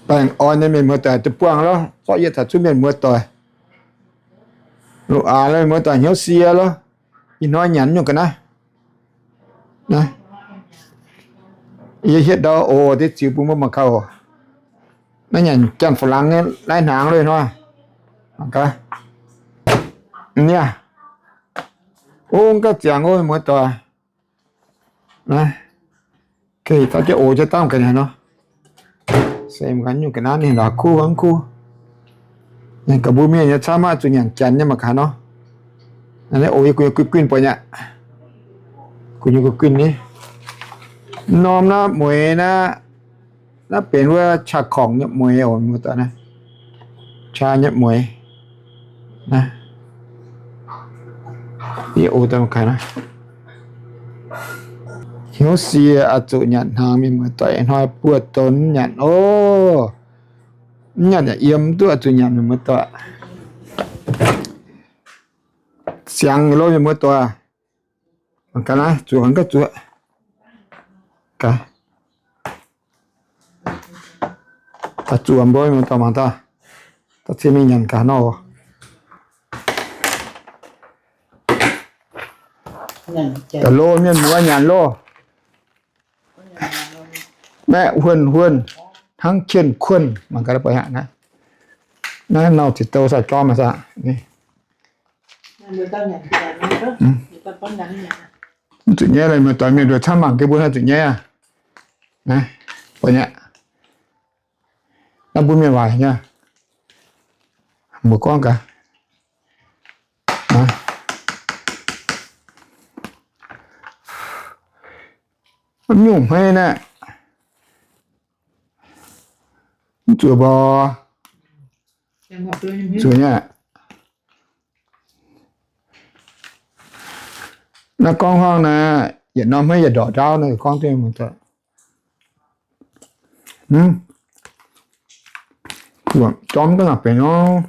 Baengh orn nyei mienh muoz-doic, deic-bung lorqc, zorqv yietc taux zuqc mienh muoz-doic. Loz-aax mienh muoz-doic hnyouv sie lorqc. Ih hnoi nyanc nyungc ga'naaiv. Yie hietv ndau oc, deix ziux bun mbuo mangc gaax oc. Naaiv nyanc janx-fu-laangz nyei lai-hnaangx loh hnoi. Mangc gaax. Niaa. Ong gaax ziangx oc, mienh muoz-doic. Ga'naaiv, ga'naaiv nor, se nyungc ga'naaiv ninh lorz kuv mv kuv. Ga'mbuo mienh nyei camv maiv zuqc nyanc janx nyei mangc gaax nor. Naaiv oc, yie gu'nyuoz guinh buatc nyei. Gu'nyuoz guinh ni. Norm naaiv mueiz naaiv, naaiv benx wuov qaqv korngc nyei mueiz oc, muoz-doic naaiv. Qaqv nyei mueiz. Yie oc, hnyouv sie oix zuqc nyanc hnaangx, mienh muoz-doic, ih hnoi buo donx nyanc oc. Mv nyanc yaac yiem, mv duqv oix zuqc nyanc, mienh muoz-doic. Siangx nyei loh, mienh muoz-doic. Mangc gaax naaiv, zuoqc gaax zuoqc. Gaax, zuoqc mbuo mienh muoz-doic mangc daaih. Daaih cien mingh nyanc gaax nor. Da'loh mienh muoz nyanc loh. Maeqv huonh huonh, hnangv qienh kuonh, mangc gaax buatc aqv. Naaiv nor ziqc douh sai jorm aqv. Mv zuqc nyaiv, mienh doic camv mangc gaax mbuo haih zuqc nyaiv aqv. Buatc nyei, naaiv mbuo mienh waaic nyei. Mbuo gorngv gaax, mv nyungc hmei naaiv, mv zuqc mborqc, zuqc nyei. Naaiv gorngv hnangv naaiv, yietc norm hmeiv yietc ndorqc ndaauv naaiv gorngv duqv mienh muoz-doic. Jorm gaax naaic benx nor,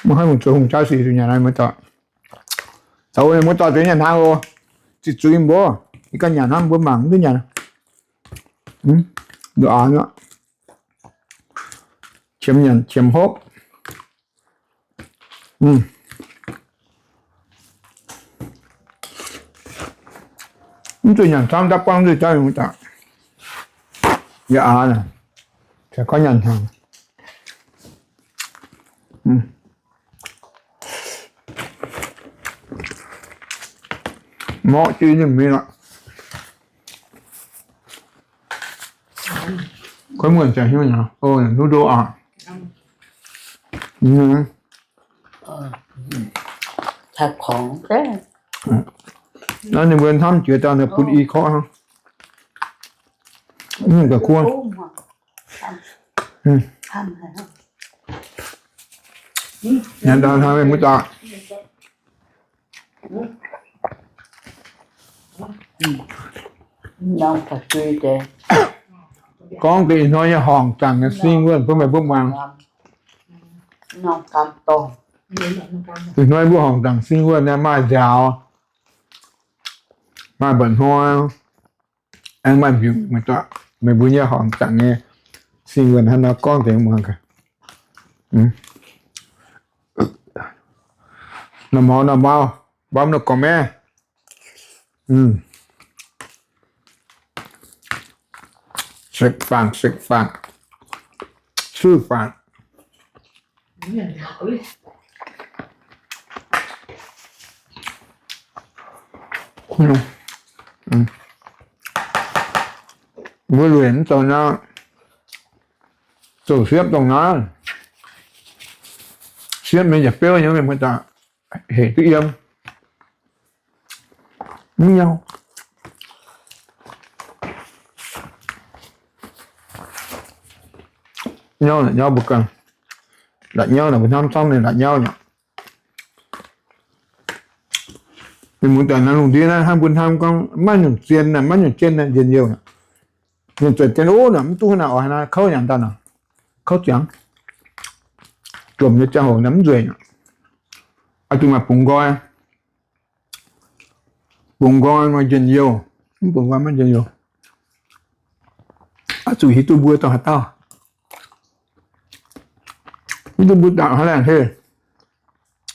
maiv haih mungh zuqc hungh jaaix sic zuqc nyanc naaiv muoz-doic. Zoux muoz-doic zuqc nyanc hnaangx oc. Ziqc zuiz mbuo, yie ganh nyanc hnangv mbuo mangc mv duqv nyanc. Nduqc aax, qiemx nyanc qiemx hopv. Mv zuqc nyanc camv daav buangv nzuih jauv, yie aax, se gorngv nyanc hnaangx. Morqv jienv nyei mingh aqv. Kuv muonc ziangh hnyouv nyei, o, noodle aqv. Naaiv ninh mbuo hnamv jiex daaih ninh bun i korqv hnangv. Mv ga'kuv. Nyanc daaih hnangv mbuo daaih. Gorngv deix ih hnoi nyei horngc zaangc nyei sing wuonh bun meih mbuo muangx. Ih hnoi mbuo horngc zaangc sing wuonh naaiv maaih nziaaux, maaih mba'hnoi, aengx maaih mbiungc, meih mbuo nyei horngc zaangc nyei sing wuonh hnangv nor gorngv deix muangx gaax. Nor mauv, nor mauv, mbaamv nor gorngv maiv. 食飯, 食飯, 食飯. Mbuo lueic mv zoux naaiv, zoux siepv dongh naaiv. Siepv mingh yietc beuv nyei mienh muoz-doic, hec duqv yiem. Mv nyauv. Nyauv naaic nyauv mbuo ganh. La'nyauv naaic mbuo hnamv camv ninh la'nyauv nyei. Mienh muoz-doic, naaiv lungh ndiev naaiv hnangv mbuo hnamv gorngv maiv nyungc zien naaic, maiv nyungc jien naaic, njien-youh naaic. Ninh zueiz jien ov naaic, mv duqv naaic, oix naaic kouv nyanc daaih naaic, kouv ziangx. Jomc nyei ziangh hoc naaic mv nzueic naaic. Oix zuqc maaih bungx nqoi. Bungx nqoi maaih njien-youh, mv bungx nqoi maiv njien-youh. Oix zuqc hiuv duqv mbuo dongh haaix dauh. Duqv mbuo dangc haaix laengh heh,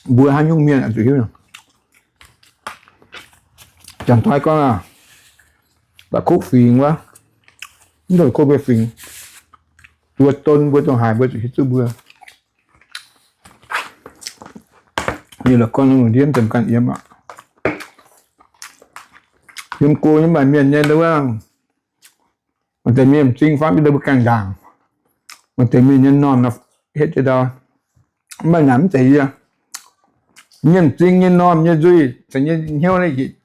mbuo haaix nyungc mienh zuqc hiuv. Janx-taiv gorngv aac, da'kuqv fingx wuov, mv da'kuqv mbuo fingx, mbuo don mbuo dongh haaix mbuo zuqc hiuv duqv mbuo. Liuz la'guaih lungh ndiev mv zeiz ganh yiem aqv. Yiem go nyei maaih mienh nyei wuov, maaih deix mienh m'zing faamv jienv ndau mbuo gaengh ndaangc. Maaih deix mienh nyei m'normh nor, hietv jienv ndau. Mv baac naaic mv zeiz yie. Mienh m'zing nyei m'normh nyei nzuih caux nyei hnyouv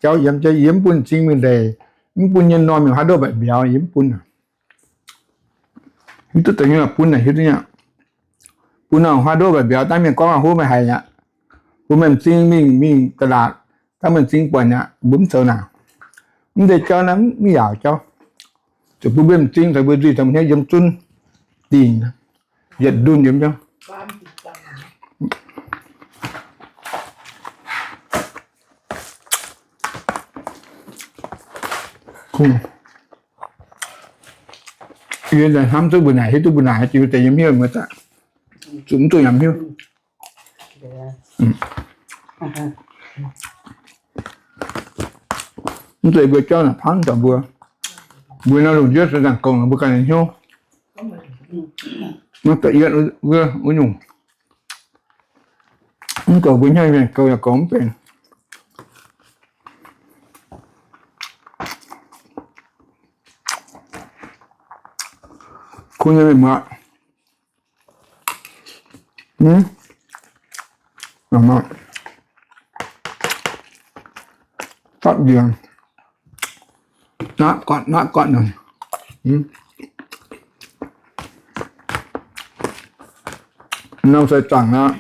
jauv yiem jauv yie mv bun m'zing mingh ndeic, mv bun nyei m'normh mingh haaix ndoqv mbatc mbiauz, yie mv bun aqv. Hiuv duqv deix nyei bun naaic hiuv duqv nyei. Bun nor haaix ndoqv mbatc mbiauz, dangv mienh gorngv huv meih haiz aqv. Bun mienh m'zing mingh, mingh da'laatc, dangv mienh m'zing buatc aqv, mbuo mv zoux naaic. Mv deix jauv naaiv mv yaauc jauv. Zuqc bun mbuo m'zing caux mbuo nzuih caux mbuo hnyouv yiem zunv dingc, yietc ndunh yiem jauv. Yie hnamv duqv mbuo naaic, hiuv duqv mbuo naaic, ziux deix yiem hnyouv muoz-doic, zuqc mv duqv nyanc hnyouv. Mv zeiz mbuo jauv naaic paanv taux mbuo. Mbuo naaiv lungh ndiev se zaangc gong, mbuo ganh nyei hnyouv maiv da'yietv wuov, wuov nyungc. Mv goux mbuo hnyouv mienh goux yaac goux mv benx. Kuv nyei mienh muoz, fatv njiec, naqv guatc naqv guatc nor. Norm se zaangc aqv.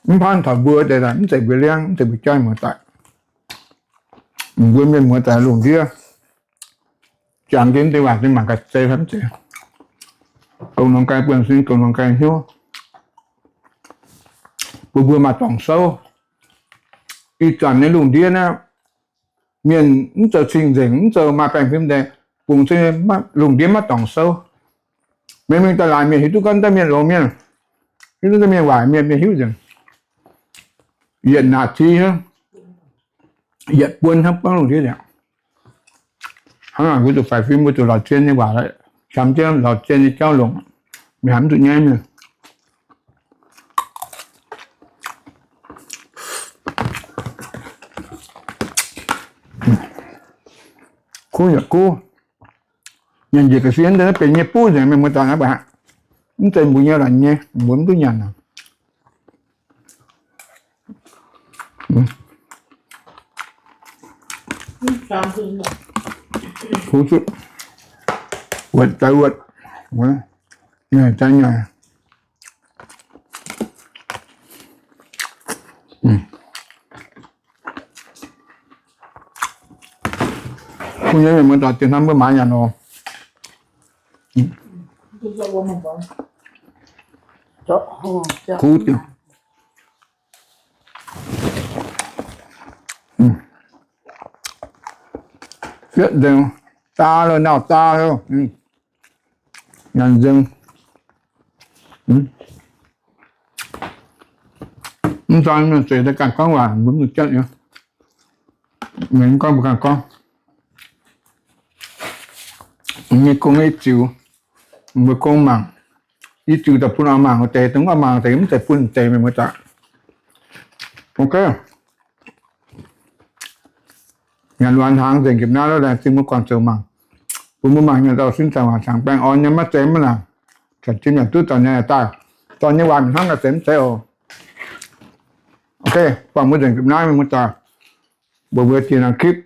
Mv paanv taux mbuo deix daaih, mv zeiz mbuo liangv, mv zeiz mbuo jaiv muoz-doic. Mbuo mienh muoz-doic lungh ndiev jangx jienv deix waac deix mangc gaax zeiz hnamv zeiz. Gong longx gaax buonv-sin, gong longx gaax hnyouv. Bun mbuo maaih dorngc souv. Ih zanc nyei lungh ndiev naaiv, mienh mv zoux cing-nzengc, mv zoux maaih baengh fim deix, bungx cing lungh ndiev maiv dorngc souv. Mienh mingh da'laatc mienh hiuv duqv gorngv daaih mienh longx mienh, hiuv duqv daaih mienh waaic mienh, mienh hiuv nzengc. Yietc naaic ti hnangv, yietc buonc hnangv buangv lungh ndiev aqv. Hnangv naaic mbuo zuqc faix fim, mbuo zuqc lorz zien nyei waac, qamx jienv lorz zien nyei jauv longc, mienh haih mv zuqc nyaiv mienh. Kuv yaac kuv. Nyanc njiec ga'sie deix naaiv benx nyei buv nzengc, mienh muoz-doic aqv. Mv zeiz mbuo nyei lorqc nyei, mbuo mv duqv nyanc aqv. Kuv zuqv wuotc daaih wuotc, nyanc daaih nyanc. Kuv nyei mienh muoz-doic, diex hnamv mbuo maaiz nyanc oc. Kuv diex. Fietv nzengc, zaa loh, nauz zaa loh. Nyanc nzengc. Mv zai mienh zeiz daaih ganh gorngv waac, mbuo mv zuqc jatv nyei. Mienh mv gorngv mbuo ganh gorngv. Nyei gong i ziux, mbuo gong mangc. I ziux daaih bun oix mangc deix, dongh mv oix mangc deix mv zeiz bun deix mienh muoz-doic. Ok. Nyanc waanc hnaangx nzengc, njiec naaiv lorqc, laengz zingh mbuo guangc zoux mangc. Bun mbuo mangc nyanc dauh sin zaangc waac cangx baengh orn nyei maiv zeiz mv nangc. Caux jiem nyanc duqv dorh nyei daaih, dorh nyei waac hnangv ga'zeix mv zeiz oc. Ok, buangh mbuo nzengc njiec naaiv mienh muoz-doic. Mbuox mbuo jiex naaiv clip.